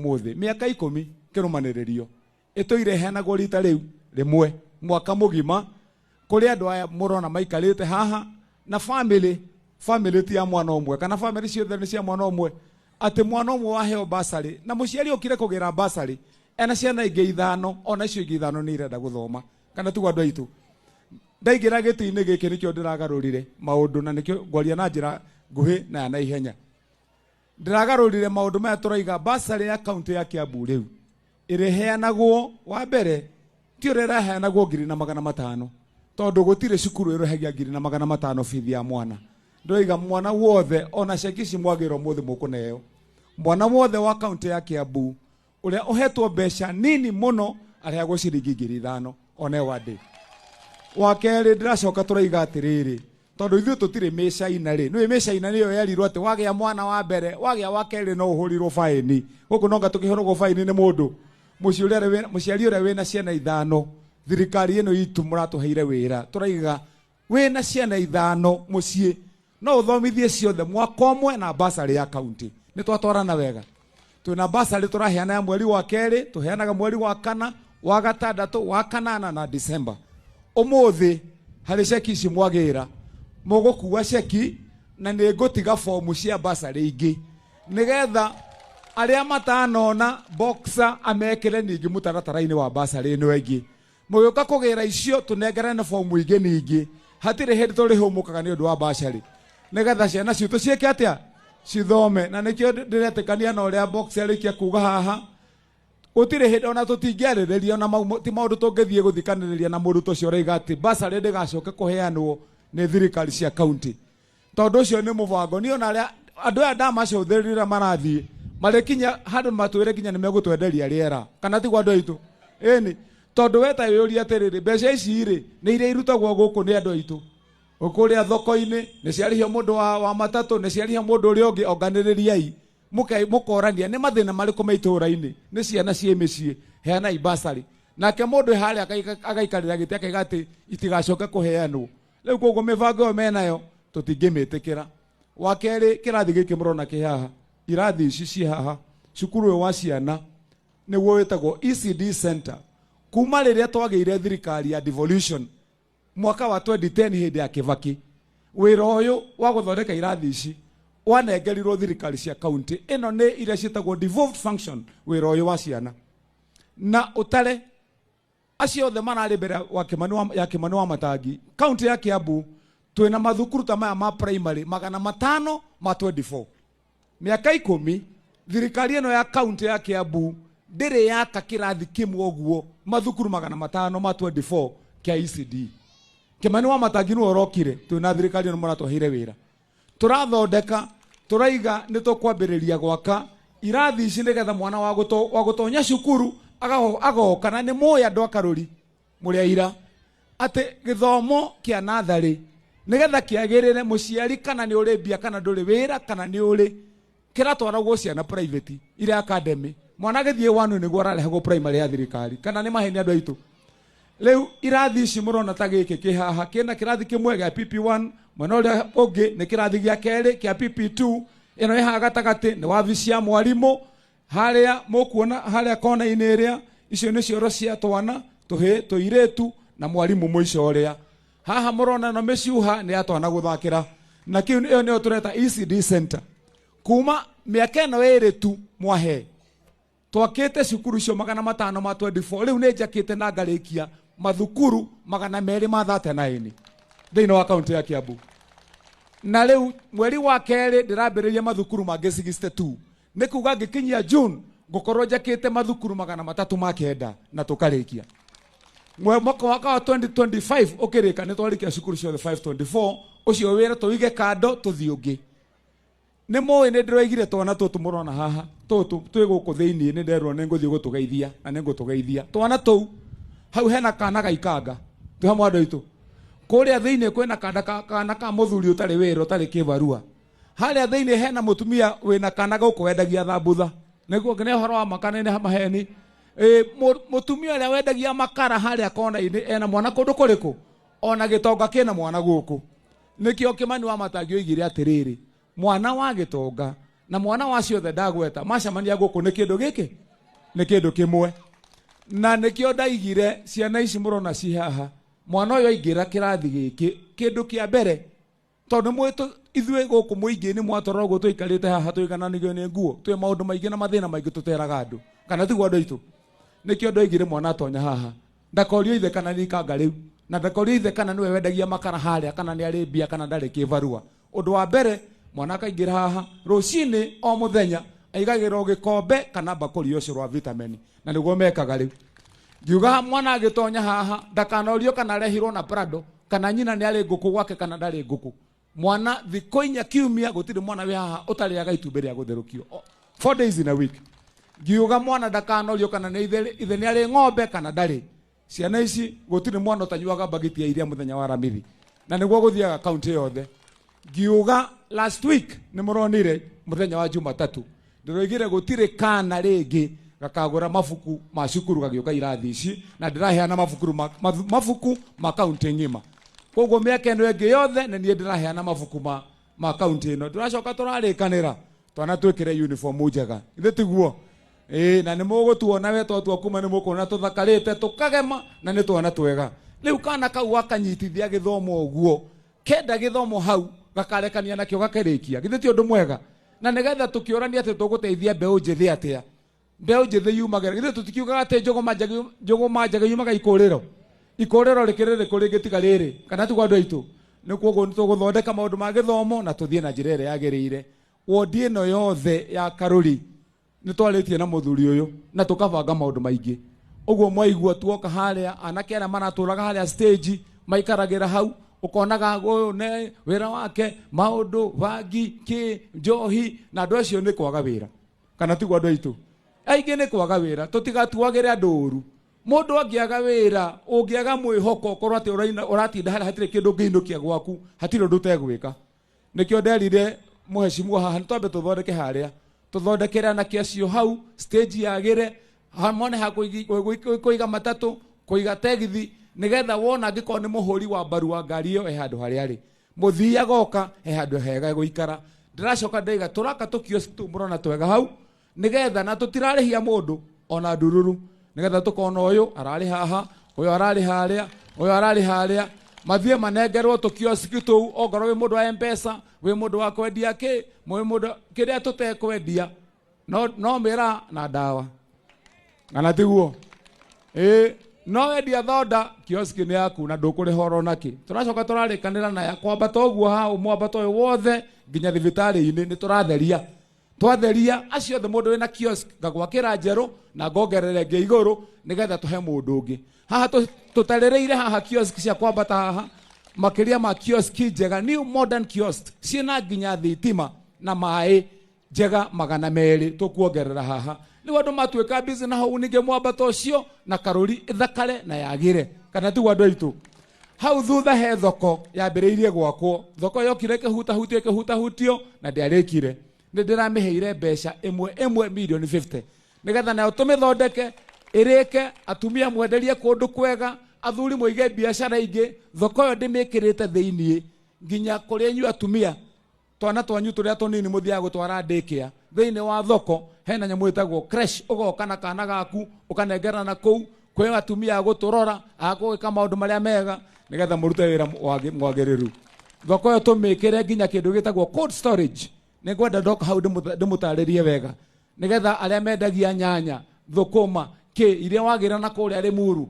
Ũmũthĩ mĩaka 10 kĩrũmanĩrĩrio ĩtũire ĩheanagwo rita rĩu rĩmwe mwaka mũgima kũrĩ andũ aya mũrona maikarĩte haha na family. Family ti ya mwana ũmwe, kana family ciothe nĩ cia mwana ũmwe, atĩ mwana ũmwe waheo basarĩ na mũciari okire kũgĩra basarĩ ena ciana ingĩ ithano, ona icio ingĩ ithano nĩ irenda gũthoma, kana tiguo, andũ aitũ? Ndaingĩra gĩtĩ-inĩ gĩkĩ, nĩkĩo ndĩragarũrire maũndũ, na nĩkĩo ngwaria na njĩra nguhĩ na ya naihenya. Ndĩragarũrire maũndũ maya. Tũraiga basarĩ ya kaunti ya Kiambu rĩu ĩrĩheanagwo, wa mbere, ti ũrĩa ĩraheanagwo 1500, tondũ gũtirĩ cukuru ĩrĩhagia 1500 bithi ya mwana. Ndĩroiga mwana wothe, ona ceki ici mwagĩrwo mũthĩ mũkũneo, mwana wothe wa kaunti ya Kiambu ũrĩa ũhetwo mbeca nini mũno arĩhagwo ciringi 5000 one one day. Wa kerĩ, ndĩracoka tũraiga atĩrĩrĩ, tondũ ithuĩ tũtirĩ mĩcaina rĩ, nĩũĩ mĩcaina nĩyo yerirwo atĩ wagĩa mwana wa mbere, wagĩa wa kerĩ no ũhũrirwo baĩni. Gũkũ nonga tũkĩhũragwo baĩni nĩ mũndũ mũciĩ ũrĩa mũciari ũrĩa wĩna ciana ithano. Thirikari ĩno itũ mũratũheire wĩra, tũraiga wĩna ciana ithano mũciĩ no ũthomithie ciothe mwaka ũmwe na basarĩ ya kaunti. Nĩ twatwarana wega. Twĩna basarĩ tũraheana ya mweri wa kerĩ, tũheanaga mweri wa kana, wa gatandatũ, wa kanana na Disemba. Ũmũthĩ harĩ ceki ici mwagĩra, mũgũkua ceki na nĩ ngũtiga fomu cia basarĩ ingĩ, nĩgetha arĩa matanona boxer amekĩre ningĩ mũtaratara-inĩ wa basarĩ ĩno ĩngĩ. Mũgĩũka kũgĩra icio, tũnengerane fomu ingĩ. Ningĩ hatirĩ hĩndĩ tũrĩhũmũkaga nĩ ũndũ wa basarĩ, nĩgetha ciana citũ ciĩke atĩa? Cithome. Na nĩkĩo ndĩretĩkania na ũrĩa boxer arĩkia kuga haha. Gũtirĩ hĩndĩ ona tũtingĩarĩrĩria, ona mau ti maũndũ tũngĩthiĩ gũthikanĩrĩria na mũrutwo ũcio ũraiga atĩ basarĩ ndĩgacoke kũheanwo nĩ thirikari cia kaunti, tondũ ũcio nĩ mũbango. Niĩ ona arĩa andũ aya ndamacũthĩrĩria marathiĩ marĩkinya handũ matwĩre nginya nĩ megũtwenderia rĩera, kana tiguo, andũ aitũ? Ĩni, tondũ we ta wĩyũrie atĩrĩrĩ, mbeca ici rĩ, nĩ iria irutagwo gũkũ nĩ andũ aitũ kũrĩa thoko-inĩ, nĩ ciarĩhio mũndũ wa matatũ, nĩ ciarĩhio mũndũ ũrĩa ũngĩ. Onganĩrĩriai, mũkorania nĩ mathĩna marĩkũ me itũũra-inĩ, nĩ ciana ciĩ mĩciĩ, heanai basarĩ. Nake mũndũ harĩa agaikarĩra gĩtĩ akaiga atĩ itigacoke kũheanwo. Rĩu koguo mĩbango ĩyo menayo tũtingĩmĩtĩkĩra. Wa kerĩ, kĩrathi gĩkĩ mũrona kĩ haha, irathi ici ciĩ haha, cukuru ũyũ wa ciana nĩguo wĩtagwo ECD center. Kuma rĩrĩa twagĩire thirikari ya devolution mwaka wa 2010 hĩndĩ ya Kibaki, wĩra ũyũ wa gũthondeka irathi ici wanengerirwo thirikari cia kaunti. Ĩno nĩ iria ciĩtagwo devolved function, wĩra ũyũ wa ciana. Na ũtare acio othe mararĩ mbere wa Kimani wa, ya Kimani wa Matangi, kaunti ya Kiambu twĩna mathukuru ta maya ma primary 524. Mĩaka 10 thirikari ĩno ya kaunti ya Kiambu ndĩrĩ yaka kĩrathi kĩmwe ũguo mathukuru 524 kĩa ECD. Kimani wa Matangi nĩwe ũrokire. Twĩna thirikari ĩno mũratũheire wĩra, tũrathondeka, tũraiga nĩ tũkwambĩrĩria gwaka irathi ici, nĩgetha mwana wa gũtonya cukuru agoka. Na nĩ mũĩ andũ a Karũri, mũrĩ aira atĩ gĩthomo kĩa natharĩ, nĩgetha kĩagĩrĩre, mũciari kana nĩ ũrĩ mbia kana ndũrĩ wĩra kana nĩ ũrĩ, kĩratwaragwo ciana private iria academy. Mwana agĩthiĩ wanu nĩguo ararehagwo primary ya thirikari, kana nĩ maheni, andũ aitũ? Rĩu irathi ici mũrona ta gĩkĩ kĩ haha kĩna kĩrathi kĩmwe gĩa PP1, mwena ũrĩa ũngĩ nĩ kĩrathi gĩa kerĩ kĩa PP2, ĩno ĩ haha gatagatĩ nĩ wabici ya mwarimũ. Harĩa mũkuona harĩa kona-inĩ ĩrĩa, icio nĩ cioro cia twana tũhĩ tũirĩtu na mwarimũ mũico ũrĩa. Haha mũrona ĩno mĩcuha nĩ ya twana gũthakĩra, na kĩu ĩyo nĩyo tũreta ECD center. Kuma mĩaka ĩno ĩrĩ tu mwahe, twakĩte cukuru icio 524. Rĩu nĩ njakĩte na ngarĩkia mathukuru 239 thĩinĩ wa kaunti ya Kiambu, na rĩu mweri wa kerĩ ndĩrambĩrĩria mathukuru mangĩ 62. Nĩ kuga ngĩkinyia June ngũkorwo njakĩte mathukuru 309 na tũkarĩkia mwaka wa 2025 ũkĩrĩka nĩ twarĩkia cukuru ciothe 524. Ũcio wĩra tũige kando, tũthiĩ ũngĩ. Nĩ mũĩ nĩ ndĩroigire twana tũtũ mũrona haha tũtũ twĩ gũkũ thĩinĩ, nĩ nderwo nĩ ngũthiĩ gũtũgeithia na nĩ ngũtũgeithia twana tũu. Hau hena kana gaikanga twĩ hamwe, andũ aitũ. Kũrĩa thĩinĩ kwĩna kana ka mũthuri ũtarĩ wĩra, ũtarĩ kĩbarua. Harĩa thĩinĩ hena mũtumia wĩna kana gũkũ wendagia thambutha. Nĩguo nĩ ũhoro wa makana nĩ maheni. Mũtumia ũrĩa wendagia makara harĩa kona-inĩ ena mwana kũndũ kũrĩkũ? Ona gĩtonga kĩna mwana gũkũ. Nĩkĩo Kĩmani wa Matangi oigire atĩrĩrĩ, mwana wa gĩtonga Na mwana wa ciothe ndagweta macemania gũkũ nĩ kĩndũ gĩkĩ, nĩ kĩndũ kĩmwe. Na nĩkĩo ndaigire ciana ici mũrona ci haha, mwana ũyũ aingĩra kĩrathi gĩkĩ, kĩndũ kĩa mbere, tondũ nĩ ithuĩ gũkũ mũingĩ nĩ mwatũrora ũguo tũikarĩte haha tũigananĩgio nĩ nguo, twĩ maũndũ maingĩ na mathĩna maingĩ tũteraga andũ, kana tiguo andũ aitũ? Nĩkĩo ndoigire mwana atonya haha ndakorio ithe kana nĩ ikanga rĩu, na ndakorio ithe kana nĩwe wendagia makara harĩa, kana nĩ arĩ mbia kana ndarĩ kĩbarua. Ũndũ wa mbere, mwana akaingĩra haha rũcinĩ o mũthenya aigagĩrwo gĩkombe kana mbakũri ya ũcũrũ wa vitamin, na nĩguo mekaga rĩu. Ngiuga mwana agĩtonya haha ndakanorio kana arehirwo na Prado, kana nyina nĩ arĩ ngũkũ gwake kana ndarĩ ngũkũ. Mwana thikũ 4 kiumia gũtirĩ mwana wĩ haha ũtarĩaga itumbĩ rĩa gũtherũkio. 4 days in a week. Ngiuga mwana ndakanorio kana nĩ ithe nĩ arĩ ng'ombe kana ndarĩ. Ciana ici gũtirĩ mwana ũtanyuaga mbagiti ya iria mũthenya wa Aramithi, na nĩguo gũthiaga kaunti yothe. Ngiuga last week nĩ mũronire mũthenya wa Jumatatu ndĩroigire gũtirĩ kana rĩngĩ gakagũra mabuku ma cukuru gagĩũka irathi ici, na ndĩraheana mabuku ma kaunti ng'ima. Koguo mĩaka ĩno ĩngĩ yothe nĩ niĩ ndĩraheana mabuku ma kaunti ĩno. Tũracoka tũrarĩkanĩra twana twĩkĩre uniform njega, ithe tiguo? Ĩĩ, na nĩ mũgũtuona we twatua kuma nĩ mũkuona tũthakarĩte tũkagema, na nĩ twana twega. Rĩu kana kau wakanyitithia gĩthomo ũguo, kenda gĩthomo hau gakarekania nakĩo gakĩrĩkia, githĩ ti ũndũ mwega? Na nĩgetha tũkĩũrania atĩ tũgũteithia mbeũ njĩthĩ atĩa, mbeũ njĩthĩ yumagĩra, githĩ tũtikiugaga atĩ njũgũma njega yumaga ikũrĩro, ikũrĩro rĩkĩrĩ rĩkũ rĩngĩ tiga rĩrĩ, kana tiguo andũ aitũ? Nĩ koguo nĩ tũgũthondeka maũndũ ma gĩthomo na tũthiĩ na njĩra ĩrĩa yagĩrĩire. Wondi ĩno yothe ya Karũri nĩ twarĩtie na mũthuri ũyũ na tũkabanga maũndũ maingĩ. Ũguo mwaigua tuoka harĩa, anake arĩa maratũraga harĩa stage maikaragĩra hau, ũkonaga ũyũ nĩ wĩra wake, maũndũ bangi kĩ njohi, na andũ acio nĩ kwaga wĩra, kana tiguo andũ aitũ? Aingĩ nĩ kwaga wĩra. Tũtigatuagĩre andũ ũru. Mũndũ angĩaga wĩra, ũngĩaga mwĩhoko, ũkorwo atĩ ũratinda harĩa hatirĩ kĩndũ ũngĩinũkia gwaku, hatirĩ ũndũ ũtegwĩka. Nĩkĩo nderire mũhecimua haha nĩ twambe tũthondeke harĩa, tũthondekere anake acio hau stage yagĩre, mone ha kũiga matatũ, kũiga tegithi, nĩgetha wona angĩkorwo nĩ mũhũri wa mbaru wa ngari ĩyo he handũ harĩa arĩ, mũthii agoka he handũ hega gũikara. Ndĩracoka ndaiga tũraka tũkiosk tũu mũrona twega hau, nĩgetha na tũtirarĩhia mũndũ ona ndururu, nĩgetha tũkona ũyũ ararĩ haha, ũyũ ararĩ harĩa, ũyũ ararĩ harĩa, mathiĩ manengerwo tũkioski tũu. Ongorwo wĩ mũndũ wa M-Pesa, wĩ mũndũ wa kwendia kĩ, wĩ mũndũ kĩrĩa tũtekwendia, no mĩraa na ndawa, kana tiguo? Ĩĩ, no wendia thonda, kioski nĩ yaku na ndũkũrĩha oro nakĩ. Tũracoka tũrarĩkanĩra na ya kwambata ũguo hau mwambato ũyũ wothe nginya thibitarĩ-inĩ nĩ tũratheria. Twatheria acio othe, mũndũ wĩna kiosk ngagwakĩra njerũ na ngongerere ĩngĩ igũrũ nĩgetha tũhe mũndũ ũngĩ. Haha tũtarĩrĩire haha kiosk cia kwambata haha, makĩria ma kiosk njega, new modern kiosk ciĩna nginya thitima na maĩ njega 200 tũkuongerera haha. Rĩu andũ matuĩka busy na hau ningĩ mwambato ũcio na Karũri ĩthakare na yagĩre, kana tiguo andũ aitũ? Hau thutha he thoko yambĩrĩirie gwakwo, thoko yokire ĩkĩhutahutio ĩkĩhutahutio na ndĩarĩkire. Nĩ ndĩramĩheire mbeca ĩmwe ĩmwe milioni 50 nĩgetha nayo tũmĩthondeke ĩrĩke, atumia mwenderie kũndũ kwega, athuri mũige biacara ingĩ. Thoko ĩyo ndĩmĩkĩrĩte thĩiniĩ nginya kũrĩa inyuĩ atumia twana twanyu tũrĩa tũnini mũthiaga gũtwara daycare. Thĩinĩ wa thoko hena nyamũ ĩtagwo creche, ũgoka na kana gaku ũkanengerana na kũu kwĩ atumia a gũtũrora, a gũgĩka maũndũ marĩa mega nĩgetha mũrute wĩra mwagĩrĩru. Thoko ĩyo tũmĩkĩre nginya kĩndũ gĩtagwo cold storage. Nĩ ngwenda ndoka hau ndĩmũtarĩrie wega nĩgetha arĩa mendagia nyanya, thũkũma, kĩ iria wagĩra na kũrĩa Rĩmuru,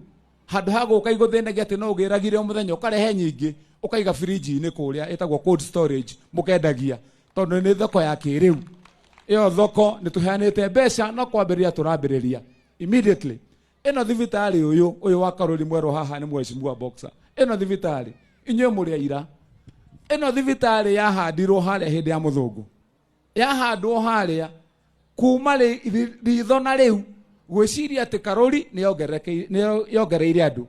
handũ ha gũka igũthĩnagia atĩ no ũgĩragire o mũthenya ũkarehe nyingĩ ũkaiga fridge-inĩ kũrĩa ĩtagwo cold storage mũkendagia, tondũ nĩ thoko ya kĩrĩu. Ĩyo thoko nĩ tũheanĩte mbeca no kwambĩrĩria tũrambĩrĩria immediately. Ĩno thibitarĩ ũyũ wa Karũri mwerũ haha nĩ mheshimiwa Boxer. Ĩno thibitarĩ inyuĩ mũrĩ aira, ĩno thibitarĩ yahandirwo harĩa hĩndĩ ya mũthũngũ, yahandwo harĩa kuma ritho na rĩu gwĩciria atĩ Karũri nĩ yongereire andũ,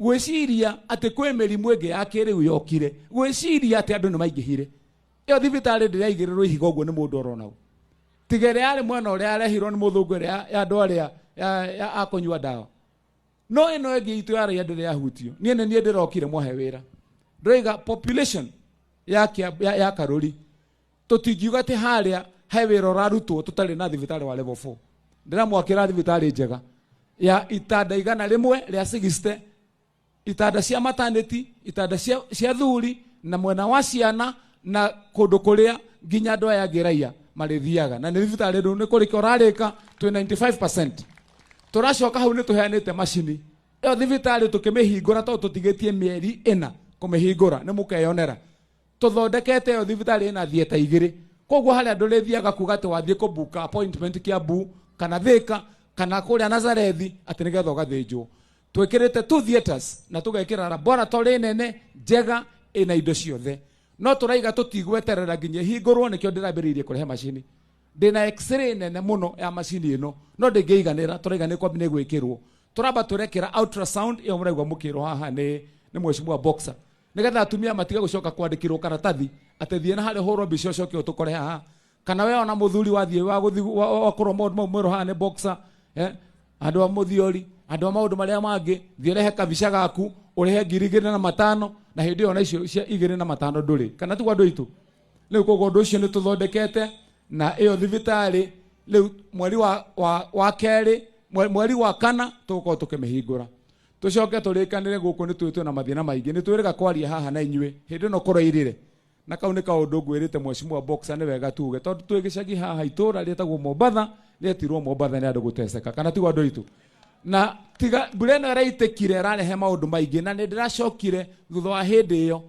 gwĩciria atĩ kwĩ mĩrimũ ĩngĩ ya kĩrĩu yokire, gwĩciria atĩ andũ nĩ maingĩhire. Ĩyo thibitarĩ ndĩraigĩrĩrwo ihiga ũguo nĩ mũndũ orona ũguo, tiga ĩrĩa yarĩ mwena ũrĩa yarehirwo nĩ mũthũngũ, ĩrĩa ya andũ arĩa ya a kũnyua ndawa. No ĩno ĩngĩ itũ ya raia ndĩrĩ yahutio. Niĩ nĩ niĩ ndĩrokire mwahe wĩra, ndĩroiga population ya Karũri tũtingiuga atĩ harĩa He wĩra ũrarutwo tũtarĩ na thibitarĩ wa level 4. Ndĩramwakĩra thibitarĩ njega ya itanda 160, itanda cia maternity, itanda cia thuri na mwena wa ciana, na kũndũ kũrĩa nginya andũ aya angĩ raia marĩthiaga. Na nĩ thibitarĩ rĩu nĩ kũrĩka ũrarĩka, twĩ 95%. Tũracoka hau nĩ tũheanĩte macini ĩyo thibitarĩ tũkĩmĩhingũra, tondũ tũtigĩtie mĩeri 4 kũmĩhingũra, nĩ mũkeyonera. Tũthondekete ĩyo thibitarĩ ĩna theatre 2, koguo harĩa andũ rĩthiaga kuga atĩ wathiĩ kũbuka appointment Kiambu kana Thika kana kũrĩa Nazarethi atĩ nĩgetha ũgathĩnjwo. Twĩkĩrĩte 2 theatres na tũgekĩra laboratory nene njega ĩna indo ciothe. No tũraiga tũtigweterera nginya ĩhingũrwo, nĩkĩo ndĩrambĩrĩirie kũrehe macini. Ndĩna x-ray nene mũno ya macini ĩno, no ndĩngĩiganĩra, tũraiga nĩ kwambi nĩ gwĩkĩrwo. Tũramba tũrekĩra ultrasound ĩyo mũraigua mũkĩrwo haha nĩ mheshimiwa Boxer, nĩgetha atumia matige gũcoka kwandĩkĩrwo karatathi atĩ thiĩ na harĩa ũhũrwo mbica ũcoke ũtũkore haha, kana we ona mũthuri wathiĩ wa gũthiĩ wakorwo maũndũ mau mwerũ haha nĩ Boxer, andũ a mũthiori, andũ a maũndũ marĩa mangĩ, thiĩ ũrehe kabica gaku ũrĩhe 2500, na hĩndĩ ĩyo na icio cia 2500 ndũrĩ, kana tiguo andũ aitũ? Rĩu koguo ũndũ ũcio nĩ tũthondekete na ĩyo thibitarĩ rĩu mweri wa kerĩ, mweri wa kana tũgũkorwo tũkĩmĩhingũra. Tũcoke tũrĩkanĩre gũkũ nĩ twĩ twĩna mathĩna maingĩ, nĩ twĩrĩga kwaria haha na inyuĩ hĩndĩ ĩno kũrairĩre, na kau nĩ kaũndũ ngwĩrĩte mheshimiwa Boxer nĩ wega tuge, tondũ twĩ gĩcagi haha itũra rĩtagwo Mombatha, rĩetirwo Mombatha nĩ andũ gũteceka, kana tiguo andũ aitũ? Na tiga mbura ĩno ĩraitĩkire ĩrarehe maũndũ maingĩ, na nĩ ndĩracokire thutha wa hĩndĩ ĩyo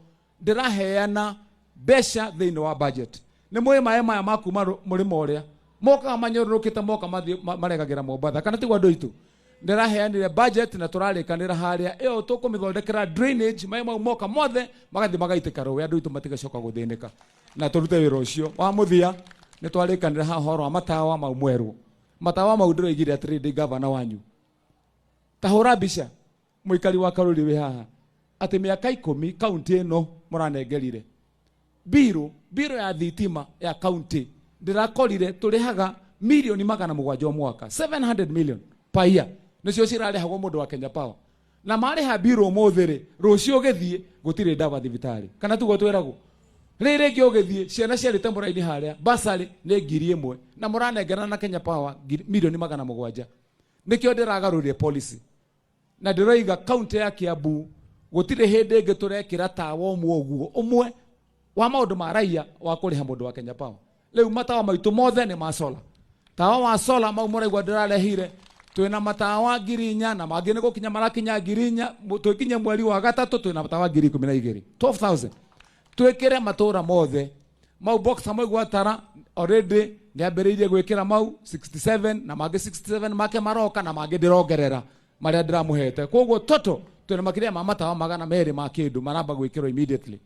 ndĩraheana mbeca thĩinĩ wa budget. Nĩ mũĩ maĩ maya ma kuma mũrĩmo ũrĩa mokaga manyũrũrũkĩte, moka mathiĩ maregagĩra Mombatha, kana tiguo andũ aitũ? Ndĩraheanire budget na tũrarĩkanĩra harĩa ĩyo tũkũmĩthondekera drainage, maĩ mau moka mothe magathiĩ magaitĩka rũĩ, andũ aitũ matigacoka gũthĩnĩka, na tũrute wĩra ũcio wa mũthia. Nĩ twarĩkanĩra haha ũhoro wa matawa mau mwerũ. Matawa mau ndĩroigire atĩrĩ, ndĩ gavana wanyu, ta hũra mbica mũikari wa Karuri wĩ haha atĩ mĩaka 10 kaunti ĩno mũranengerire mbirũ ya thitima ya kaunti, ndĩrakorire tũrĩhaga mirioni 700 o mwaka, 700 million per year nĩcio cirarĩhagwo mũndũ wa Kenya Power. Na marĩha mbirũ ũmũthĩ rĩ, rũciũ ũgĩthiĩ gũtirĩ ndawa thibitarĩ, kana tiguo twĩragwo? Rĩrĩ rĩngĩ ũgĩthiĩ ciana ciarĩte mũraini harĩa basarĩ nĩ 1000, na mũranengerana na Kenya Power mirioni 700. Nĩkĩo ndĩragarũrire policy na ndĩroiga kaunti ya Kiambu gũtirĩ hĩndĩ ĩngĩ tũrekĩra tawa ũmwe ũguo ũmwe wa maũndũ ma raia wa kũrĩha mũndũ wa Kenya Power. Rĩu matawa maitũ mothe nĩ ma solar, tawa wa solar mau mũraigua ndĩrarehire, twĩna matawa 4000 na mangĩ nĩ gũkinya marakinya 4000. Twĩkinye mweri wa gatatũ twĩna matawa 12,000, 12,000, twĩkĩre matũra mothe mau. Boxer mwaigua tara already nĩ ambĩrĩirie gwĩkĩra mau 67 na mangĩ 67 make maroka, na mangĩ ndĩrongerera marĩa ndĩramũhete. Koguo toto twĩna makĩria ma matawa 200 ma kĩndũ maramba gwĩkĩrwo immediately.